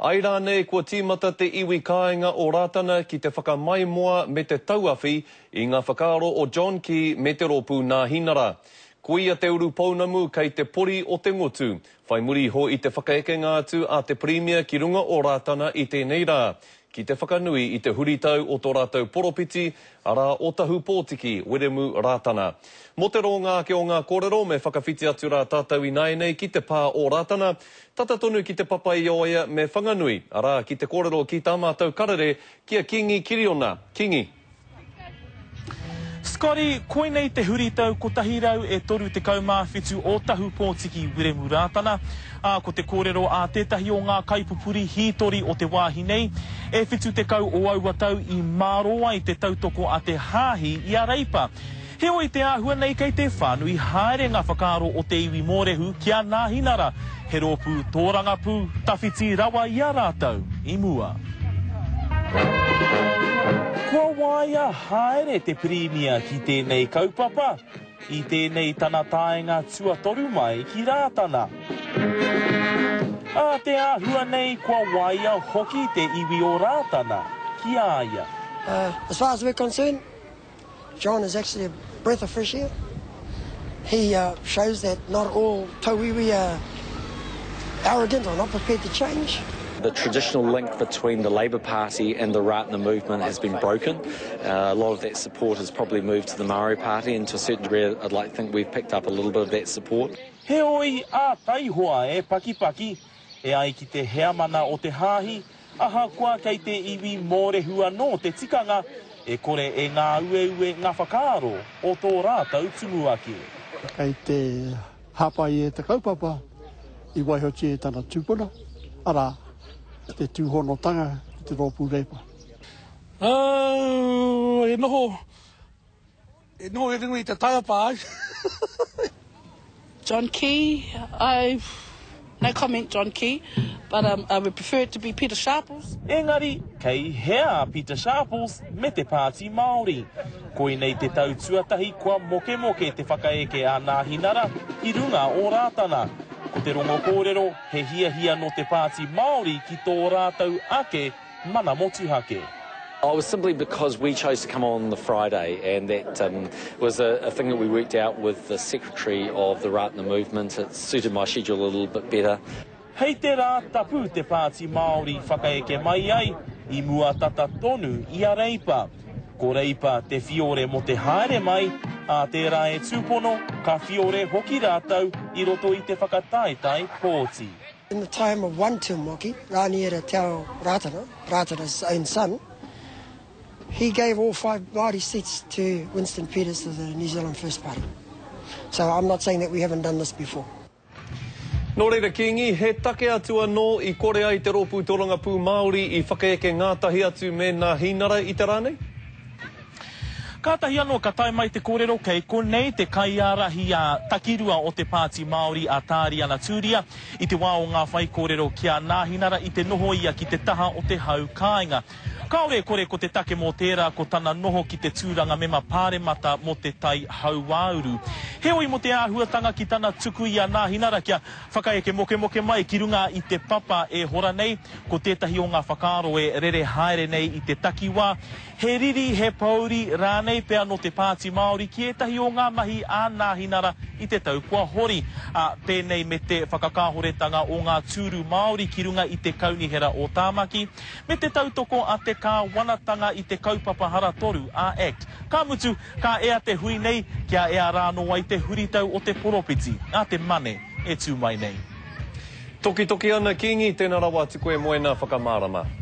Ai rānei kua tīmata te iwi kāinga o Rātana ki te whakamaimoa me te tauawhi i ngā whakaaro o John Key me te Rōpū Nāhinara. Koia te urupounamu kei te pori o te ngutu, whai muri iho i te whakaekenga atu a te Pirimia ki runga o Rātana i tēnei rā, ki te whakanui i te huritau o tō rātou poropiti, arā, o Tahupōtiki Wiremu Rātana. Mō te rōnga ake o ngā kōrero, me whakawhiti atu rā tātou ināianei ki te pā o Rātana, tata tonu ki Te Papaioea me Whanganui, arā, ki te kōrero ki tā mātou karere, ki a Kīngi Kiriona. Kīngi. Scotty, koinei te huritau 137 o Tahupōtiki Wiremu Rātana, ā, ko te kōrero a tētahi o ngā kaipupuri hītori o te wāhi nei, e 70 o aua tau i mārō ai te tautoko a te Hāhi i a Reipa. Heoi te āhua nei kei te whānui haere ngā whakaaro o te iwi Mōrehu ki a Nāhinara, he rōpū tōrangapū tawhiti rawa i a rātou i mua. Kua waia haere te Pirimia ki tēnei kaupapa, i tēnei tana taenga tuatoru mai ki Rātana. Ā te āhua nei kua waia hoki te iwi o Rātana ki a ia. As far as we're concerned, John is actually a breath of fresh air. He uh, shows that not all tauiwi are arrogant or not prepared to change. The traditional link between the Labour Party and the Rātana movement has been broken. Uh, a lot of that support has probably moved to the Māori Party, and to a certain degree, I'd like to think we've picked up a little bit of that support. Heoi, a taihoa e pakipaki, e ai ki te heamana o te hāhi, Ahakoa kei te iwi Mōrehu anō te tikanga, e kore e ngāueue ngā whakaaro o tō rātou tumuaki. Kei te hāpai e te kaupapa i waihotia e tana tupuna, arā, te tūhonotanga ki te Rōpū Reipa. E noho E noho i runga i te taiapa ai. John Key, I, no comment John Key, but um, I would prefer it to be Peter Sharples. Engari, kei hea a Peter Sharples me te Pāti Māori? Koinei te tau tuatahi kua mokemoke te whakaeke a Nāhinara ki runga o Rātana. Ko te rongo kōrero, he hiahia nō te Pāti Māori ki tō rātou ake mana motuhake. Oh, it was simply because we chose to come on the Friday, and that um, was a, a thing that we worked out with the secretary of the Rātana movement. It suited my schedule a little bit better. Hei te rā tapu te Pāti Māori whakaeke mai ai, i mua tata tonu i a Reipa. Ko Reipa te whiore mō te haere mai, ā tērā e tūpono, ka whiore hoki rātou i roto i te whakataetae pōti. In the time of one Tumuaki, Raniera Te Ao Rātana, Rātana's own son, he gave all five Māori seats to Winston Peters of the New Zealand First Party. So I'm not saying that we haven't done this before. Nō reira, Kīngi, he take atu anō i kore ai te Rōpū Tōrangapū Māori i whakaeke ngātahi atu me Nāhinara i te rā nei? Kātahi anō ka tae mai te kōrero kei konei te kaiārahi a takirua o te Pāti Māori a Tāriana Tūria i te wā o ngā whaikōrero ki a Nāhinara i te noho ia ki te taha o te hau kāinga. Kāore e kore ko te take mō tērā ko tana noho ki te tūranga mema pāremata mō te Tai Hauāuru. Heoi mō te āhuatanga ki tana tuku i a Nāhinara kia whakaeke mokemoke mai ki runga i te papa e hora nei, ko tētahi o ngā whakaaro e rere haere nei i te takiwā, He riri, he pōuri rānei pea nō te Pāti Māori ki ētahi o ngā mahi a Nāhinara i te tau kua hori, ā, pēnei me te whakakāhoretanga o ngā tūru Māori ki runga i te Kaunihera o Tāmaki, me te tautoko a te kāwanatanga i te kaupapa haratoru a act. Ka mutu, ka ea te hui nei, kia ea rānō ai te huritau o te poropiti, a te Mane e tū mai nei. Tokitoki ana Kingi, tena rawa atu koe mo ena whakamārama.